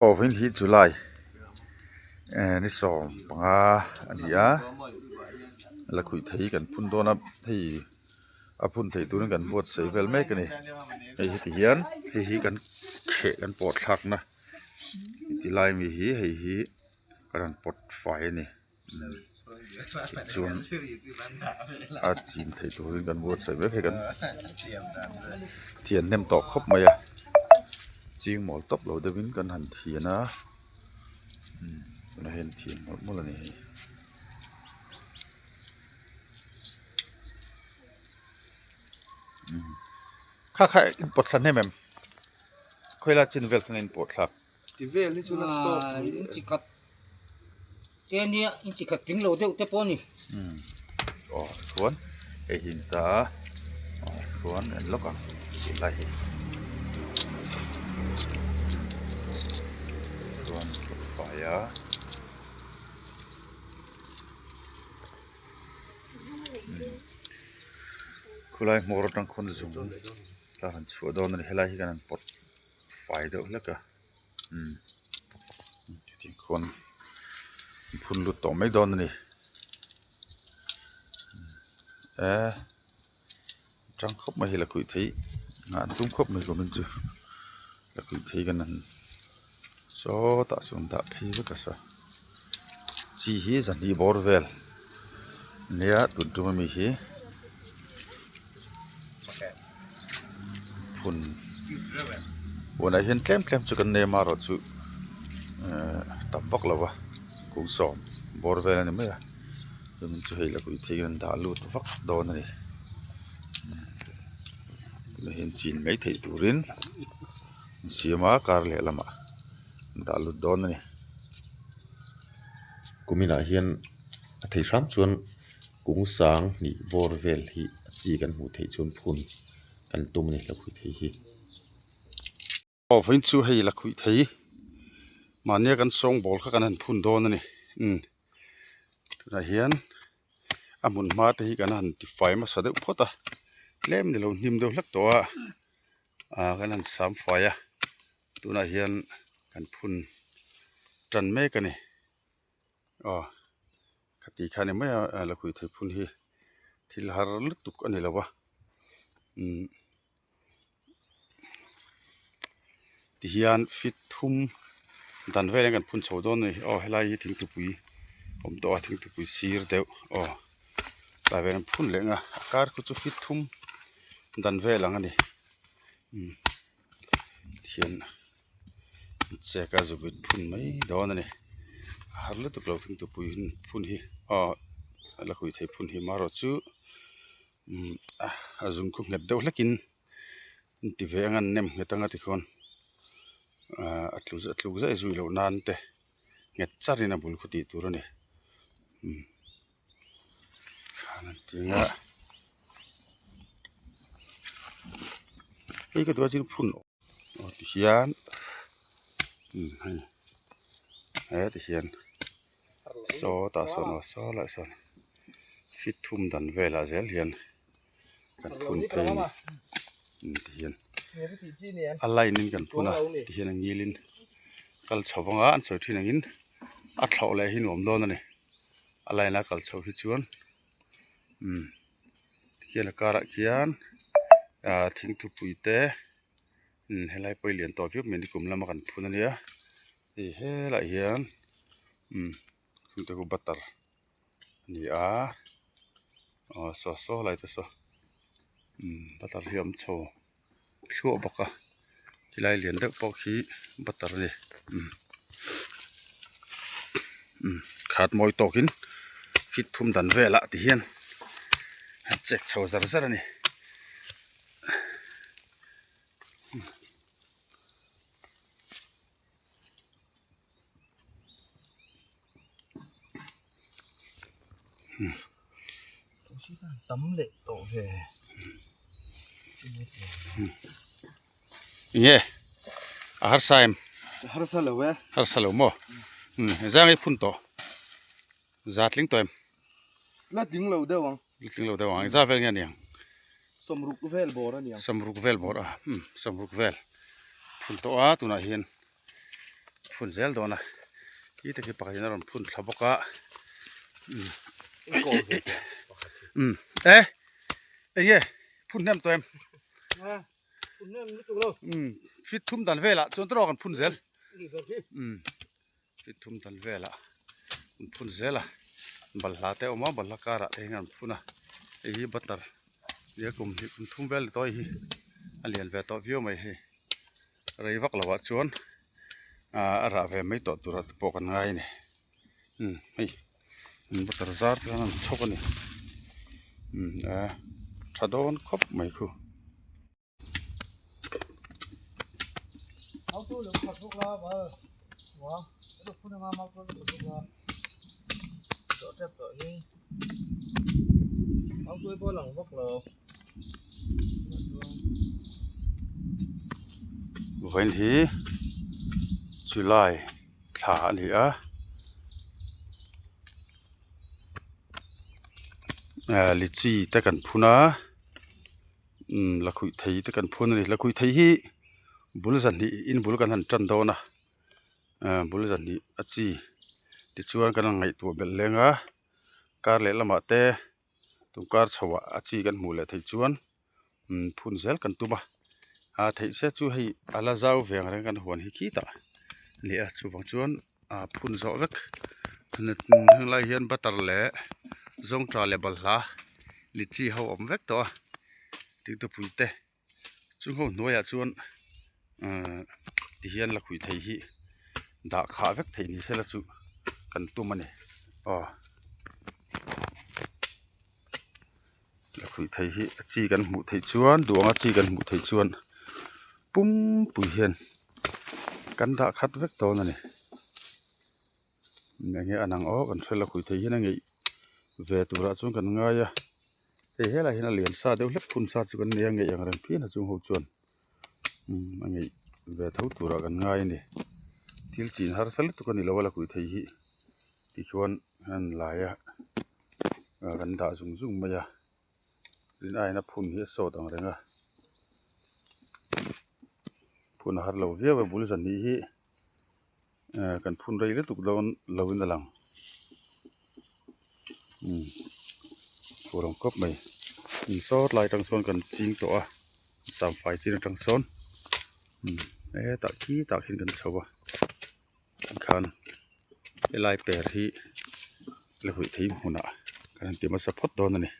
Aw vawiin hi July eh ni sawm panga a ni a lakhuih thei kan phun dawn a hei a phun theih turin kan buatsaih vel mek a ni hei heti hian hei hi kan kheh kan pawh thlakna ti lai mi hi hei hi ka rawn pawt fai a ni. Tichuan a chin theih turin kan buatsaih mek hei kan thian hnem tawh khawp mai a ching mawl tawp lo deuhin kan han thian a tunah hian thian mawlh mawlh a ni hei. Kha kha in pawt thla hnem em khawilai chin vel kha nge in pawt thlak. Ti vel hi chu la tawk mai in chi khat te nia in chi khat tling lo deuh te pawh a ni. Umm aw chuan hei hi an ta a aw chuan en lawk ang tih lai hi chuan fai a. Khulai hmawr atang khawn zung ka han chhuah dawn a ni helai hi kan han pawt. Fai deuh hlek a umm tih khawn phun lut tawh mai dawn a ni eh tang khawp mai hi lakhuih theih nghah an tum khawp mai kumin chu lakhuih thei kan han sawtah sawn dah phei vek a sa chi hi zahnih bawr vel nia tun tum ami hi. Phun hunah hian tlem tlem chu kan nei a marawh chu ehh tam vak lo va kung sawm bawr vel a ni mai a chuan chu hei lakhuih thei hian an dah lut vak dawn a ni tunah hian chin mai theih turin an siam a kar leh lamah an dah lut dawn a ni. Kuminah hian a thei hram chuan. Kung sang hnih bawr vel hi a chi kan hmuh theih chuan phun kan tum a ni lakhuih thei hi. Aw vawiin chu hei lakhuih thei mahnia kan sawngbawl kha kan han phun dawn a ni umm tunah hian a hmun hma te hi kan han tifai hmasa deuh phawt a tlem ni lo hnim deuh hlek tawh a ah kan han sam fai a tunah hian kan phun tan mek a ni aw. Khati kha ni mai a lakhuih thei phun hi thil har lutuk a ni lo a umm tihian fit thum dan velah kan phun chho dawn a ni aw helai hi thingtupui awm tawh a thingtupui sir deuh aw tlai velah an phun leh ang a a kar khu chu fit thum dan vel ang a ni umm tihian. Chek a zuk phun mai dawn a ni a har lutuk lo thing tupui phun hi aw la hui thei phun hi marawh chu umm a zung khu nghet deuh hlekin an ti ve anga an nem nghet anga tikhawn ahh a tlu a tluk zai zui loh nan te nghet charin a bul khu tih tur a ni umm khan an ti anga hei ka duh a chu phun. Aw tihian umm hei he tihian sawtah sawn aw saw laiah sawn fit thum dan velah zel hian kan phun phei a ni umm tihian a line in kan phun a tihian a ngil in kal chho vang a an sawi thin angin a thlawh leh hi nuam dawn a ni a line a kal chho hi chuan umm tikhian a karah khian ah thingthupui te. Umm helai pawh hi lian tawh viau mai a ni kum lama kan phun ania hei helaiah hian umm chungte khu butter a ni a aw saw saw lai te saw umm butter hi a awm chho thluah bawk a khilai lian deuh pawh khi butter a ni umm umm khat mawi tawkin fit thum dan velah ti hian a check chho zar zar a ni. Tam leh tawh ve. Enge a harsa em? Harsa lo e. Harsa lo maw? Zang i phun tawh. Za tling tawh em? La tling lo deuh ang. La tling lo deuh ang. Engzah vel nge a ni ang? Sawmruk vel bawr a ni ang. Sawmruk vel bawr a, umm sawmruk vel phun tawh a tunah hian phun zel dawn a khi te khi pakhat in a rawn phun thla bawk a umm e enge phun hnem tawh em umm fit thum dan velah chuan tawk an phun zel umm fit thum dan velah an phun zel a balhla te a awm a balhla karah te hian an phun a hei hi butter nia kum hnih kum thum vel ni tawh hei hi a lian ve tawh viau mai hei. Rei vak lo ah chuan ah a rah ve mai tawh tur ah te pawh kan ngai a ni umm hei butter zar te hian an chhawk a ni umm a tha dawn khawp mai khu. Vawiin hi July thla a ni a ah lychee te kan phun a umm lakhuih thei te kan phun a ni lakhuih thei hi bul zahnih in bul kan han tan dawn a ah bul zahnih a chi tichuan kan han ngaihtuah belh leng a kar leh lamah te. Tun kar chhoah a chi kan hmuh leh theih chuan umm phun zel kan tum a a theih se chu hei a la zau ve ang reng kan huan hi khitah a ni a chuvang chuan ah phun zawh vek heng lai hian butter leh zawngtah leh balhla lychee ho awm vek tawh a titupui te chung ho hnuaiah chuan ahh tihian la khuih thei hi dah khah vek theih ni sela chu kan tum a ni aw la khuih thei hi a chi kan hmuh theih chuan duh anga chi kan hmuh theih chuan pumpui hian kan dah khat vek dawn a ni enge a nang aw kan hre la khuih thei hian a ngeih ve turah chuan kan ngai a. Hei helaiah hian a lian sa deuh hlek phun sa chu kan nei a ngeih ang reng phian a chung ho chuan umm a ngeih ve tho turah kan ngai a ni thil chin harsa lutuk a ni lo a la kuih thei hi tikhuan an lai a ah kan dah zung zung mai a tin aiin a phun hi a sawt ang reng a phun a har lo viau a bul zan hnih hi ah kan phun rei lutuk dawn lo in a lang. Umm fur ang khawp mai in sawt lai atang sawn kan ching tawh a samfai chin atang sawn umm hetah khitah khian kan chho a tikhan helai per hi la huih thei hmunah kan han ti hmasa phawt dawn a ni.